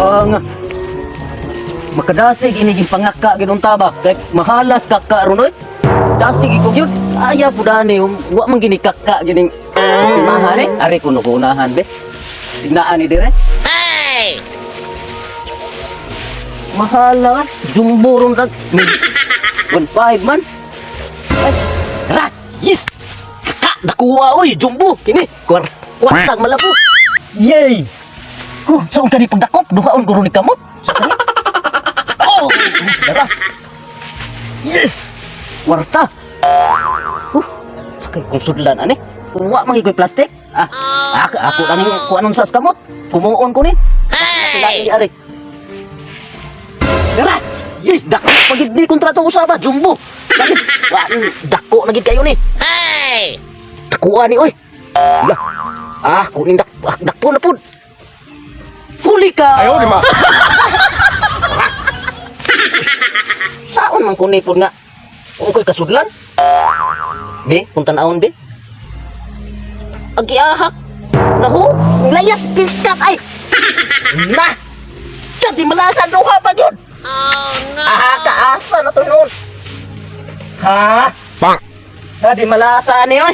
Buang. Makadasig ini pangaka ginunta ba? Kay mahalas kaka ron oy. Dasig ko gyud. Aya pud ani wa man gini kaka gining timahan eh. Ari kuno ko unahan be. Signaan ni dire. Hey! Mahala, jumbo ron tag. 1.5 man. Ay, ra, yes. Kaka, nakuha oy, jumbo kini. Kwar, kwartang malabo. Yay! Ko, saan ka ni pagdakop? Duhaon ko ron ni kamot. Sa kani. Oh, dara. Yes! Kwarta. Sakay kong sudlan ani. Wa man gyud plastic. Ah, ako, ako lang yung kuanon sa kamot. Kumuon ko ni. Hey! Hey! Ari. Dara! Yay, dako pa gid ni kontrato usaba, jumbo. Dali, wa dako na gid kayo ni. Hey! Dakuha ni oy. Lah. Ah, kunin dak ah, dako na pud. Huli ka. Ayaw, di ma. Saon man kunin pud nga? Ungkoy kasudlan? Be, kung tan-awon be. Agiahak. Nahu, nilayas piskat ay. Na. Sabi malasan duha pa gyud. Oh no! Ah, kaasa na to noon. Ha? Bang. Di malasa ni oy.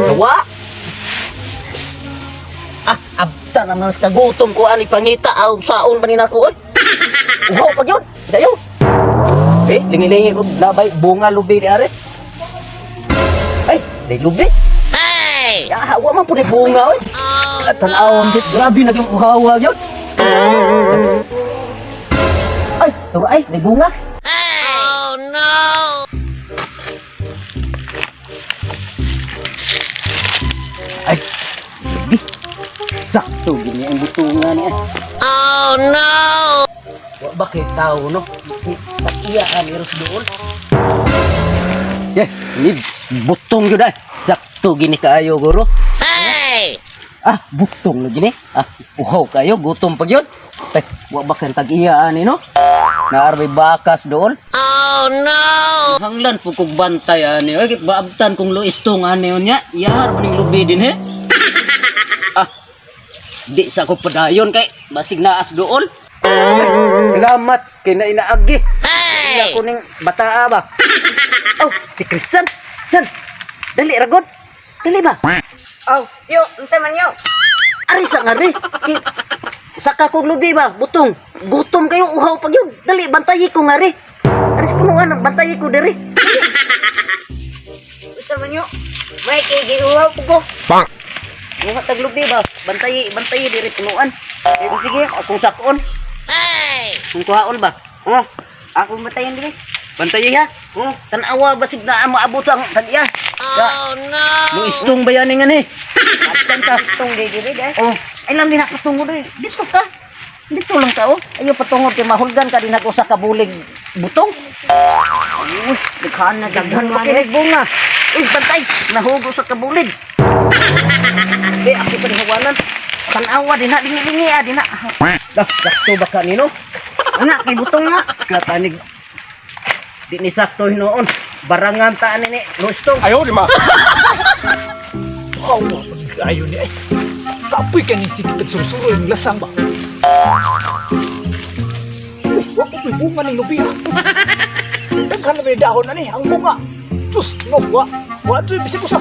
Nawa. Ah, abta naman sa gutom ko ani pangita aw saon pa ni nako oy. Uhaw pa gyud. Dayo. Eh, lingi-lingi ko labay bunga lubi ni are. Ay, day lubi. Hey! Ya, wa man pud ni bunga oy. Oh Tan-awon dit, grabe na gyud uhawa gyud. Ay, turo ay, may bunga. Hey! Oh no! Ay, lubi. Sakto gini ang butungan niya. Oh no! Wa ba kay tao no? Iya ani ros dool. Eh, ni butong gyud ay. Sakto gini kaayo guro. Hey! Ah, butong lagi ni. Ah, uhaw kayo, gutom pa gyud. Ay, wa ba kay tag-iya ani no? Naarbay bakas dool. Oh no! Hanglan po kog bantay ani. Oy, baabtan kong luistong ani unya. Yahar maning lubi din he. Ah, di sa ko padayon kay basig naas dool. Salamat kay nainaagi. Hey! Ako ning bataa ba. Oh, si Christian. Chan. Dali ragod. Dali ba? Oh, yo, unsa man yo? Ari sa nga ri. Kay- Saka kog lubi ba, butong. Gutom kayo uhaw pag yun. Dali bantayi ko nga ri. Ari sa punuan, bantayi ko diri. Unsa man yo? May kay giuhaw ko ko. Bang. Mga taglubi ba? Bantayi, bantayi diri punuan. Eh, sige, akong sakon. Hey! Kung kuhaon ba? Oh, ako batayan diri. Bantayi ha? Oh, Tanawa basig na maabot ang tag-iya. Oh no! Luistong ba yan nga ni? Abtan ta. tong di diri dai. Oh, ay lang din nakatungo diri. Dito ka. Dito lang ka oh. Ayo patungod kay mahulgan ka din ako sa kabulig butong. Uy, daghan na Daghan daghan mo man. kinig bunga. Uy, bantay. Nahugo sa kabulig. Di ako pa hawalan. Tanawa din na lingi-lingi ah din na. Dah, sakto ba ka nino? Ana kay butong nga. Katanig. Di ni sakto hinuon. Barangan ta ani ni Lustong. Ayaw, di ma. Awa, ayo ni ay. Kapoy ka ni sige tagsursuro yung lasang ba. Uy, wa ko po'y bunga ng lubi ha. Daghan na may dahon na ni, ang bunga. Sus, no, wa. Wa ito yung bisig ko sa.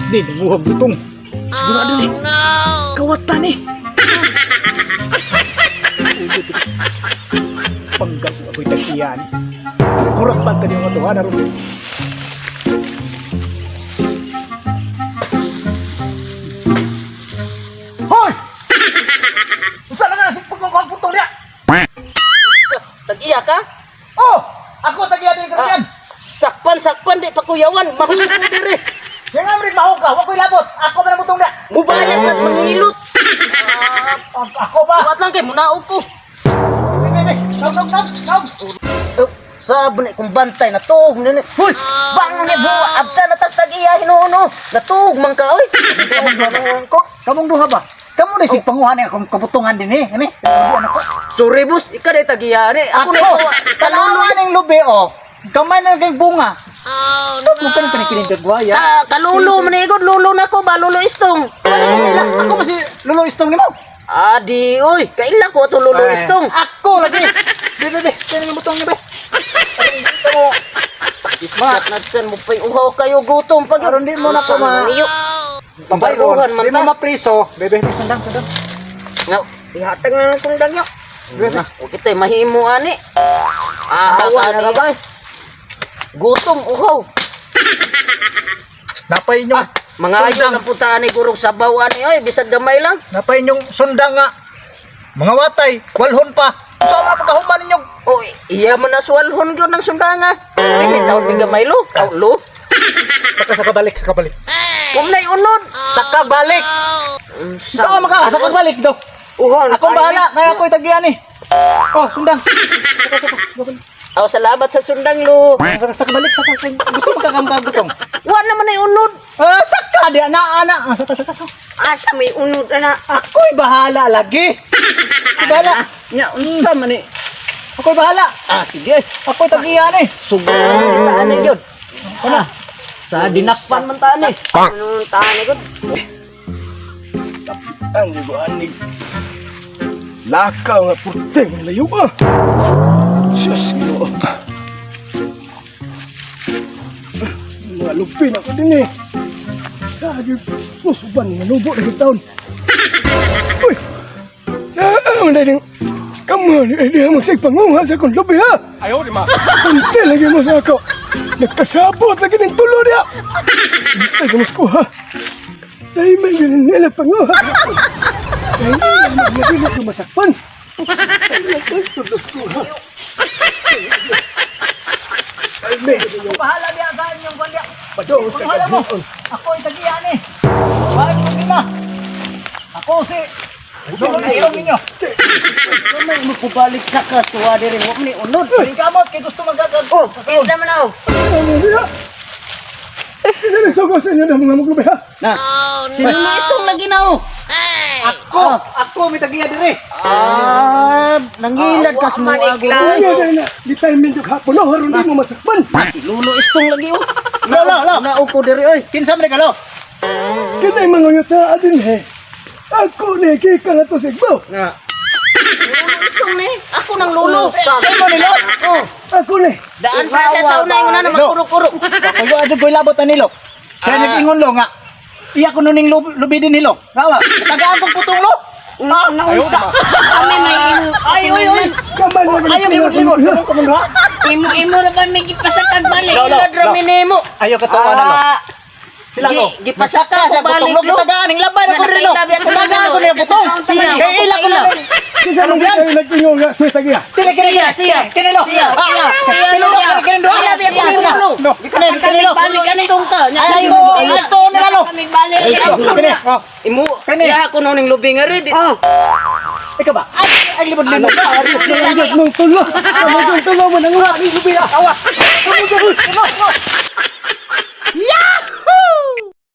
Ni, nanguhag butong. Oh no! Kawatan ni. Panggat ako'y tagsiyan. Kurang ba ka niyong atuhan, aron? Hoy! Usa na nga sa pagkakaputol niya! Tag-iya ka? Oh! Ako tagiya din ka Sakpan, sakpan, di pakuyawan. Mahugo diri. Yang nga rin mahog ka, wa ko'y labot. Ako ba nabutong niya? Mubayad mas mangilot. Ako ba? Tuwat lang kay munaog ko. Be, be, be. Nog, nog, nog, nog. Oh, sabi na kung bantay natuog na ni. Hoy, bang ni buwa abta na tas tag-iya hinuon oh. Natuog man ka oy. Ko, kamong duha ba? Kamu na sig panguhan akong kabutungan din eh. Ani? Kabuan ako. Sorry boss, ikaw na tag-iya ni. Ako na Ako, ikaw. tanawa Talulo. ning lubi oh. Gamay na kay bunga. Oh Kung no! kanang kanang dagwaya. Ah, kalulo man igod, lulo na ko ba, lulo istong. Ako ba si Lolo Istong nimo? Ah, di, oy, kaila ko ato lulo Ay, istong. Ako lagi. Be be be, kani yung butong ni be. Mo. Ismat na dyan mo pa'y uhaw kayo gutom pag Aron di mo na ko ma Pambayrohan man Di mo ta. mapriso. Bebe, sundang sundang. Nga, Ihatag na ng sundang yo. Bebe. na, huwag kita'y mahimo ani. Ah, Awa ani na ka ba? Gutom, uhaw. Napay inyong Mga ayo ng punta ani gurong sabaw ani oy, bisag gamay lang. napay inyong sundang nga. Mga watay, walhon pa. Sa mga pagkahuman ninyong Oy, iya man na swalhon gyud ng sundanga. Dili taon mi gamay lo, aw lo. Saka sa kabalik, sa kabalik. Hey! Kum nay unod. Sa kabalik. Sa maka, sa kabalik do. Uhaw na Akong bahala, kaya ako'y tagian eh. Oh, sundang. Aw, salamat sa sundang lo. Saka sa kabalik, saka gusto mo kakamkagutong. Wa naman nay unod. Ah, saka di ana ana. Ah, saka saka. saka. Asa may unod ana. Ako'y bahala lagi. Ako'y bahala. Nya unsa man ni? Ako'y bahala. Ah, sige. Ako'y tagian eh. Sugaran kita ani gyud. Ano? Sa dinakpan man ta ani. Anong tahan ko? Ang ligo anig. Lakaw nga purteng layo ah. Sus, Ginoo. Mga lupin ako din eh. Lagi, pusuban nga nubo na taon. Uy! Ano na din? Kamu, hindi mo magsigpangunga sa akong lubi ha! Ayaw, di ma! Kunti lagi mo sa ako! Nagkasabot lagi ng tulo niya! Lagi mo sa kuha! Dahil may ganun nila panguha! Dahil may ganun nila masakpan! Bahala niya sa inyong balya. Bahala mo. Ako'y tagian eh. Bahala mo nila. Ako si Lolo Istong ninyo. May mukubalik sa kasuwa diri wa man ni unod. Ring kamot kay gusto magagag. Oh, kinsa man ako. Sinasugo sa inyo ng mga maglubi ha! Na. Oh Sino no! ni istong lagi na oh? Hey! Ako, ako may tagiya dire. Ah, nangilad kas mo Ah, wa man agi. ikla. Ano na na, di tayo medyo hapon, no? Haron di mo masakpan! Si Lulo istong lagi oh. Lo, lo, lo. Nao ko diri oy. Kinsa man ka lo? Kina'y mga yuta adin he! Ako ni kika na to sigbo! Lulo istong ni. Ako nang lulo. Kay mo nilo. Oh, Ako ni! daan pa sa sauna ingon na magkuro-kuro. Ako yo adto koy labot anilo. Kaya nag-ingon lo nga. Iya ko nuning lubi din nilo. Rawa, tagaan kong putong lo. Ah, Naunsa. Kami may imo. Ay, oy, oy. Kamay na Ayaw limot limot. Imo imo ra ba may gipasakag balik. Lo, lo, Ilad lo. ra minimo. Ayaw katawa na lo. Ah, Sila ko. Gipasaka Sa ko putong balik lo lo. gitagaan ning laban ako rin lo. Nga, nakailabi ako Tagaan ng ko nila putong. Siya, Kay ila ko na. Kinsa nang kayo nag-ingon nga sa tagiya! Sila kini Siya, siya. Kini lo. Siya, siya. Siya, Kini lo siya. kini do. Ilabi ako ni Lulo. Lo. Kini kini lo. Balik istong ka. Nya, Ay ko, ato nila lo. Kami balik. Kini. Oh. Imo, Kani. iya ako nuning lubi nga rin. Oh, Ikaw ba? Ay, ay libod libod. Ang mong tulo! Ang mong tulo mo nang ni lubi ha! Awa. Ang mong tulo!